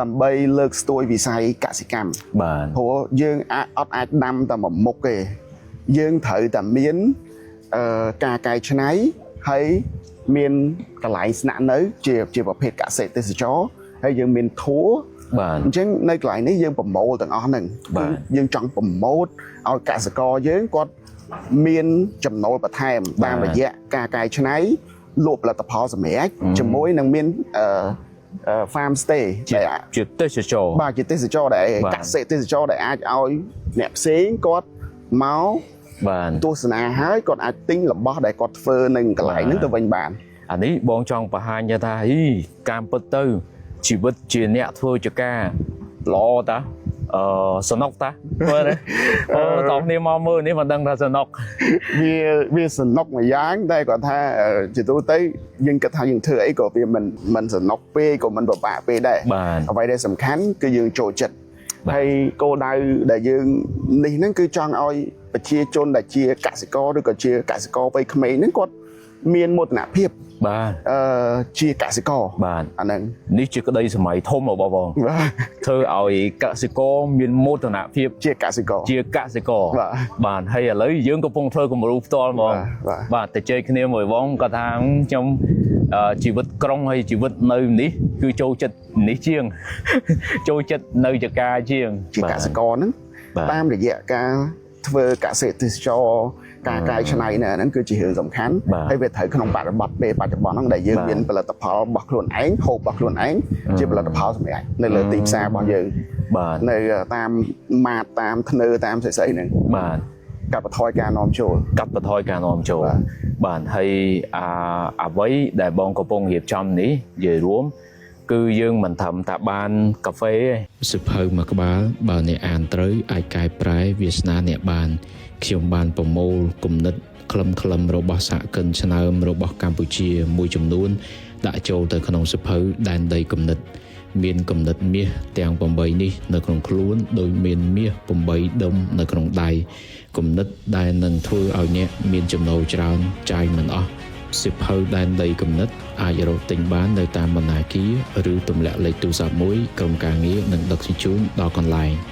ដើម្បីលើកស្ទួយវិស័យកសិកម្ម បាទ ព្រោះយើងអាចអត់អាចដាំតែមួយមុខទេយើងត្រូវតែមានការកែច្នៃហើយមានកន្លែងស្នាក់នៅជាប្រភេទកសិទេសចរហើយយើងមាន tour បាទ អញ្ចឹងនៅកន្លែងនេះយើងប្រមូលទាំងអស់ហ្នឹង បាទ គឺយើងចង់ promote ឲ្យកសិករយើងគាត់មានចំណូលបន្ថែមតាមរយៈការកែច្នៃលក់ផលិតផលសម្រាប់ជាមួយនឹងមានអឺអឺ farm stay ជា ដែល ជាទេសចរ បាទជាទេសចរដែល បាទ កសិទេសចរដែលអាចឲ្យអ្នកផ្សេងគាត់មក បាទ ទស្សនាហើយគាត់អាចទិញរបស់ដែលគាត់ធ្វើនៅកន្លែងហ្នឹងទៅវិញបាន អានេះបងចង់បង្ហាញថាហីតាមពិតទៅជីវិតជាអ្នកធ្វើចការល្អតាសនុកតាមើលទេអូតោះគ្នាមកមើលនេះមិនដឹងថាសនុក វាសនុកមួយយ៉ាងតែគាត់ថាជាទូទៅយើងគិតថាយើងធ្វើអីក៏វាមិនមិនសនុកពេកក៏មិនពិបាកពេកដែរ បាទ អ្វីដែលសំខាន់គឺយើងចូលចិត្ត បាទ ហើយគោលដៅដែលយើងនេះហ្នឹងគឺចង់ឲ្យប្រជាជនដែលជាកសិករឬក៏ជាកសិករវ័យក្មេងហ្នឹងគាត់មានមោទនភាព បាទ ជាកសិករ បាទ អាហ្នឹង នេះជាក្តីសម័យធំរបស់បង បាទ ធ្វើឲ្យកសិករមានមោទនភាព ជាកសិករ ជាកសិករ បាទ បាទហើយឥឡូវយើងកំពុងធ្វើគំរូផ្ទាល់ហ្មង បាទបាទ បាទទៅជ័យគ្នាមួយបងគាត់ថាខ្ញុំជីវិតក្រុងហើយជីវិតនៅនេះគឺចូលចិត្តនេះជាង ចូលចិត្តនៅចការជាង ជាកសិករហ្នឹង បាទ តាមរយៈការធ្វើកសិទេសចរការកែច្នៃនៅហ្នឹងគឺជារឿងសំខាន់ បាទ ហើយវាត្រូវក្នុងបរិបទពេលបច្ចុប្បន្នហ្នឹងដែលយើង បាទ មានផលិតផលរបស់ខ្លួនឯងហូបរបស់ខ្លួនឯងជាផលិតផលសម្រាប់នៅលើទីផ្សាររបស់យើង បាទ នៅតាមម៉ាតតាមធ្នើតាមស្អីៗហ្នឹង បាទ កាត់បន្ថយការនាំចូល កាត់បន្ថយការនាំចូល បាទ បាទហើយអាអ្វីដែលបងកំពុងរៀបចំនេះនិយាយរួម គឺយើងមិនត្រឹមតែបានកាហ្វេទេ សៀវភៅមួយក្បាលបើអ្នកអានត្រូវអាចកែប្រែវាសនាអ្នកបានខ្ញុំបានប្រមូលគំនិតខ្លឹមៗរបស់សហគមន៍ឆ្នើមរបស់កម្ពុជាមួយចំនួន ដាក់ចូលទៅក្នុងសៀវភៅដែនដីគំនិត មានគំនិតមាសទាំង8នេះនៅក្នុងខ្លួនដោយមានមាស8ដុំនៅក្នុងដៃគំនិតដែលនឹងធ្វើឲ្យអ្នកមានចំណូលច្រើនចាយមិនអស់ សៀវភៅដែនដីគំនិតអាចរកទិញបាននៅតាមបណ្ណាគារឬទម្លាក់លេខទូរស័ព្ទមួយក្រុមការងារនឹងដឹកជញ្ជូនដល់កន្លែង។